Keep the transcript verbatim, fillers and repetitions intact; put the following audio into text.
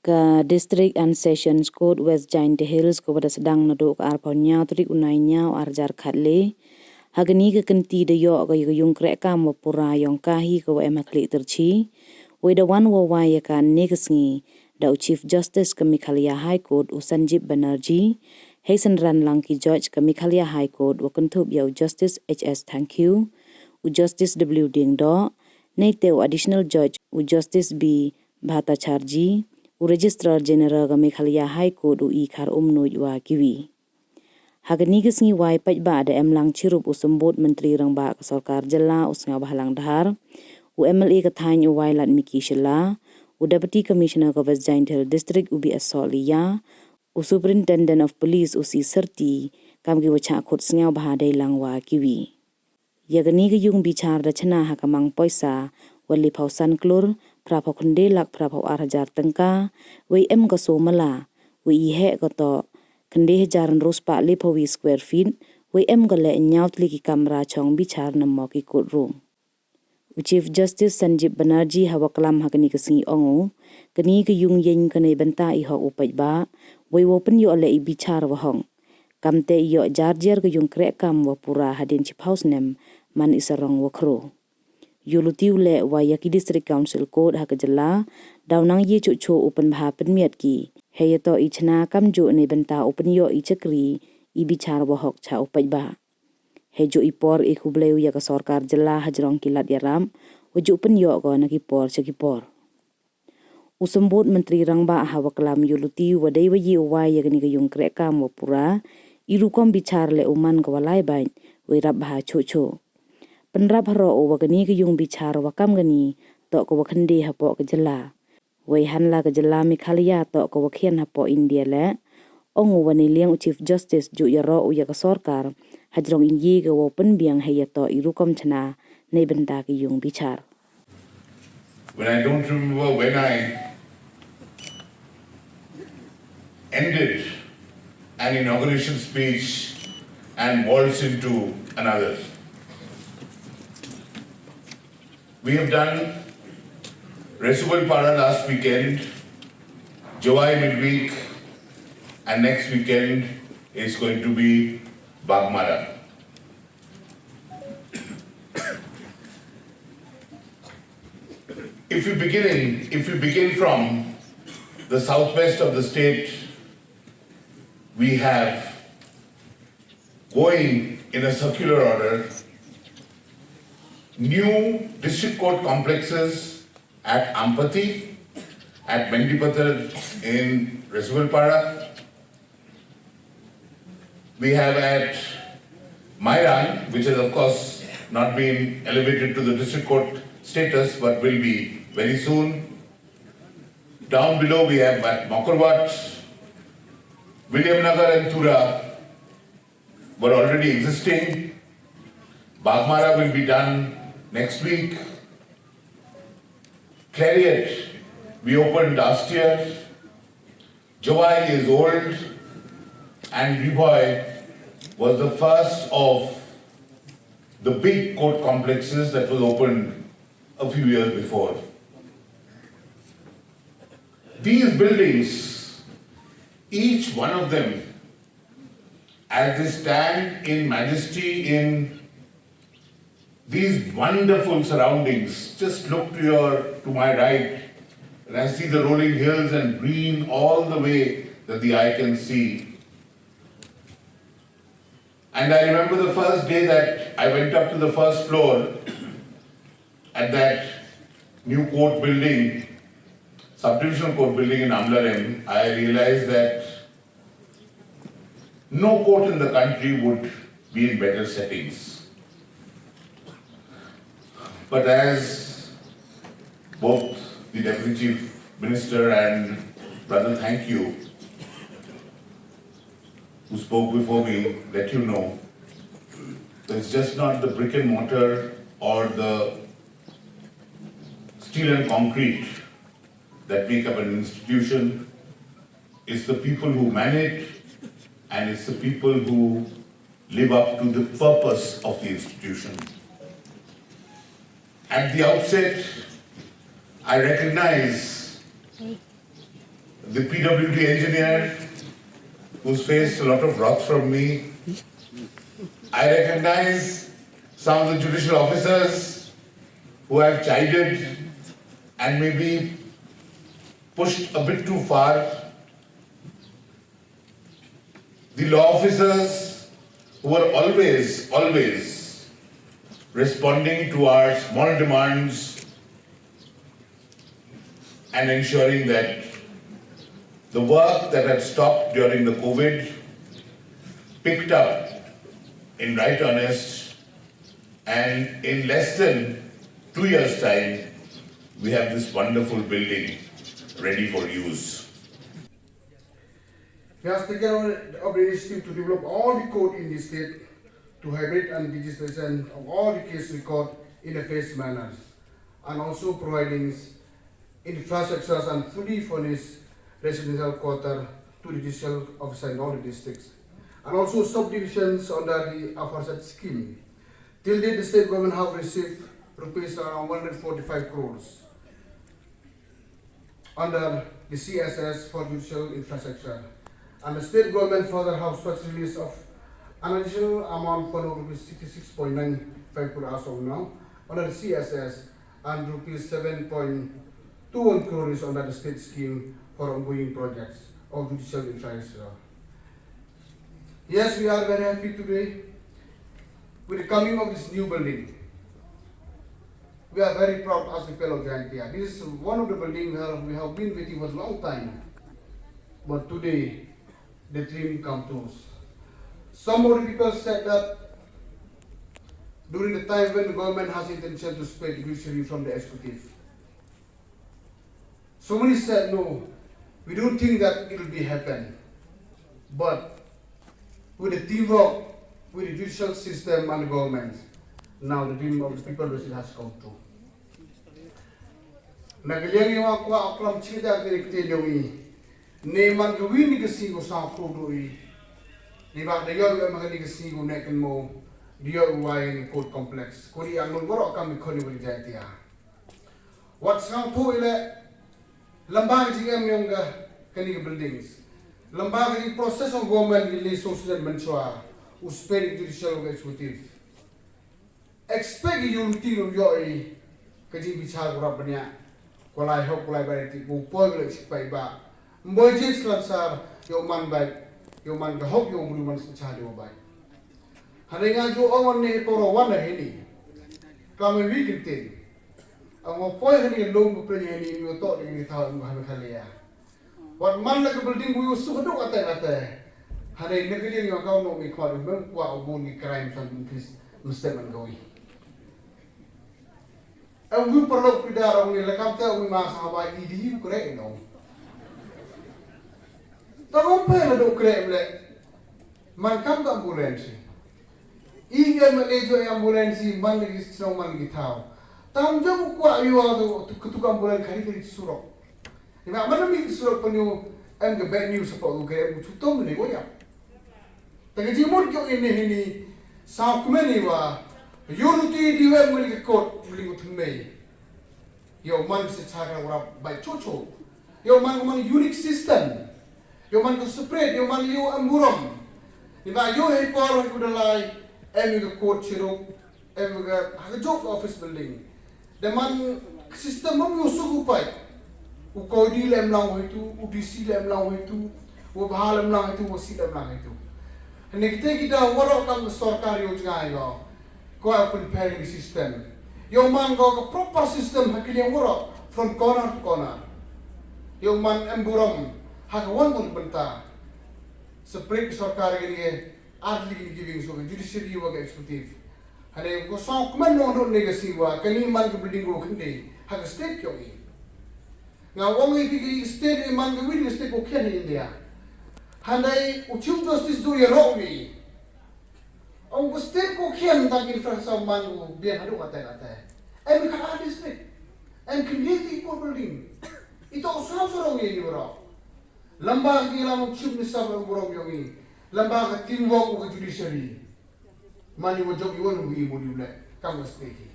Ka District and Sessions Court West Jaintia Hills ka wa da sdang naduh ka arphaw ynñiaw tarik u Naiynñiaw arhajar khatle. Ha kani ka kynti da yoh ka ya ka yung krehkaam wa pura yong ka hi ka wa em ha Khlieh Tyrchi. Wei da wan wow wai ya ka ynne ka sngi da u Chief Justice ka Meghalaya High Court u Sanjib Banerjee, hei synran lang ki judge ka Meghalaya High Court wa kynthup ya u Justice H S Thangkhiew, u Justice W Diengdoh, neite u Additional Judge u Justice B Bhattacharjee, u Registrar General ka Meghalaya High Court u E Kharumnuid wa kiwi. Ha kani ka sngi wai paidbah da em lang chirup u Symbud Myntri Rangbah ka Sorkar Jylla u Sniawbhalang Dhar, u M L A ka thaiñ u Wailadmiki Shylla, u Deputy Commissioner ka West Jaintia Hills District u B S Sohliya, u Superintendent of Police u C Syrti, kam ki wa chah khut sniawbha deilang wa kiwi. Ya kani ka yung bichar da chna ha ka mang poisa wa lephaw san klur, phraphaw khyndai lak, phraphaw ar hajar tyngka, wei em ka soo mala, wei i heh ka toh khyndai hajar ynru spah lephaw wi square feet, wei em ka leh ynñiaw tylli ki kamra chong bichar namo ki court room. U Chief Justice Sanjib Banerjee ha wa klam ha kani ka sngi ong u, kani ka yung yeng ka neibynta i hok u paidbah, wei wow pynyoh leh i bichar wa hok. Kamte i yoh jar jar ka yung krehkaam wa pura hadien chiphaw snem man i sarong wa khroo. Yooluti u leh wa ya ki District Council Court ha ka jylla daw nang ye chuh chuh u pynbha pynmiat ki. Hei ya toh i chna kamjooh neibynta u pynyoh i chakri i bichar wa hok cha u paidbah. Hei jooh i por i khublei u ya ka sorkar jylla hajrong ki lad yarap wa jooh pynyoh ko na ki por cha ki por. U Symbud Myntri Rangbah ha wa klam yooluti wa dei wa ye u wai ya kani ka yung krehkaam wa pura, i rukom bichar leh u man ka wa lai bait, wei rap bha chuh chuh. Pynrap haroh u wa kani ka yung bichar wa kam kani toh ka wa khyndai hapoh ka jylla. Wei hanla ka jylla Meghalaya toh ka wa khian hapoh India leh. Ong u wa neiliang u Chief Justice jooh yaroh u ya ka sorkar hajrong i ye ka wow pynbiang hei ya toh i rukom chna neibynta ki yung bichar. When I don't remember when I ended an inauguration speech and waltzed into another. We have done Resubelpara last weekend, Jowai midweek, and next weekend is going to be Baghmara. If we begin, if we begin from the southwest of the state, we have, going in a circular order, new district court complexes at Ampati, at Mendipathar in Resubelpara. We have at Mairang, which has of course not been elevated to the district court status, but will be very soon. Down below we have at Mawkyrwat, Williamnagar and Tura were already existing. Baghmara will be done next week. Khliehriat, we opened last year. Jowai is old, and Ri Bhoi was the first of the big court complexes that was opened a few years before. These buildings, each one of them, as they stand in majesty in these wonderful surroundings, just look to your, to my right, and I see the rolling hills and green all the way that the eye can see. And I remember the first day that I went up to the first floor at that new court building, subdivisional court building in Amlarem, I realized that no court in the country would be in better settings. But as both the Deputy Chief Minister and Brother Thangkhiew, who spoke before me, let you know, it's just not the brick and mortar or the steel and concrete that make up an institution. It's the people who manage, and it's the people who live up to the purpose of the institution. At the outset, I recognize the P W D engineer, who's faced a lot of wrath from me. I recognize some of the judicial officers who have chided and maybe pushed a bit too far. The law officers who were always, always responding to our small demands and ensuring that the work that had stopped during the COVID picked up in right earnest, and in less than two years' time, we have this wonderful building ready for use. We have taken on the initiative to develop all the court in the state to hybrid and digitization of all the case record in a phased manner, and also providing infrastructures and fully furnished residential quarter to the judicial officer in all the districts, and also subdivisions under the aforesaid scheme. Till date, the state government have received rupees around one hundred forty-five crores under the C S S for judicial infrastructure. And the state government further have such release of an additional amount for rupees sixty-six point nine five crore as of now under the C S S and rupees seven point two one crore is under the state scheme for ongoing projects of judicial infrastructure. Yes, we are very happy today with the coming of this new building. We are very proud as the people of Jaintia. This is one of the buildings we have, we have been waiting for a long time. But today, the dream come true. Some of the people said that during the time when the government has intention to split the judiciary from the executive, so many said, "No, we don't think that it will be happen." But with the teamwork with the judicial system and the government, now the dream of the people has come true. Na ka liang yong nga kwah u klam chida ka ni ka te yong i. Ne man ka wi ni ka sngi ko sa ko do i. Ni ba da yoh man ka ni ka sngi ko ne kan mo. Da yoh wa ni court complex. Ko ri ang no boro kam ko ni wa Jaintia. Wat sngewthuh i le, lamba ka jingem yong ka, kani ka buildings. Lamba ka jing process of government i le social menchwa, u split judicial wa executive. Expect i yung ting yoh i, ka jingbichar ko rap banya, ko lai hok, ko lai bai ti, ko poi ko le chik pai ba. Mboy jik slansar, yow man bai, yow man ka hok, yow man sa cha yow bai. Hane nga ju ong ne poro wan na hini. Klam wi kin tin. Ang wa poi hani lum ko pren hani, yow to ni thaw mo ha Meghalaya. Wat man la ka building wi u su duk ate ate. Hane ne ka jing yow ka no mi khwa du mem kwah u bun ni crime san increase mesti man ka wi. Em wi paralok pidar ong ni la kam te wi ma sa wa i di u kre no. Ta ong pe la do kre le. Man kam ka ambulance. I nge ma le jo ambulance man le ki song man ki thaw. Tam jo ku kwah yu wa tu, tu, tu ambulance khari khari surok. Ni ma man mi surok panu em ke bad news pa u ke em chutom le ko ya. Ta ke jimut jo ini hini sa kumeni wa. Yu ruti di we muli ke kot muli ko tmei. Yow man se chara wara bai chocho. Yow man man unique system. Yow man ko separate, yow man yow amburom. Ni ba yow hei por ko dalai, em ko court chiruk, em ko ha ka jok office building. Da man system mam yow suku pai. U ko di lem lang hoi tu, u D C lem lang hoi tu, u bha lem lang hoi tu, u si lem lang hoi tu. Ni kita kita wara kam sorkar yow jngai lo. Ko a pun pairing system. Yow man ko ka proper system ha ki liang wara from corner to corner. Yow man em burom ha ka wan wan bynta. Separate sorkar ki ni ar li ki ni giving so judiciary wa ka executive. Hane ko song kmen no no ne ka siwa kani man ka building ko khynde ha ka state yow i. Nga wong i ki state i man ka win state ko khian India. Hane u Chief Justice du ya ro wi. Ong ko state ko khian ta ki infrastructure man ko biang hadu kata kata. Em ka district. Em community ko building. Ito ko sa sa rong ye ni bro. Lamba ki lam chief ni sa bro bro yong ni. Lamba ka teamwork ko judiciary. Mani mo jok iwan mo ibo di ule. Kam ko state.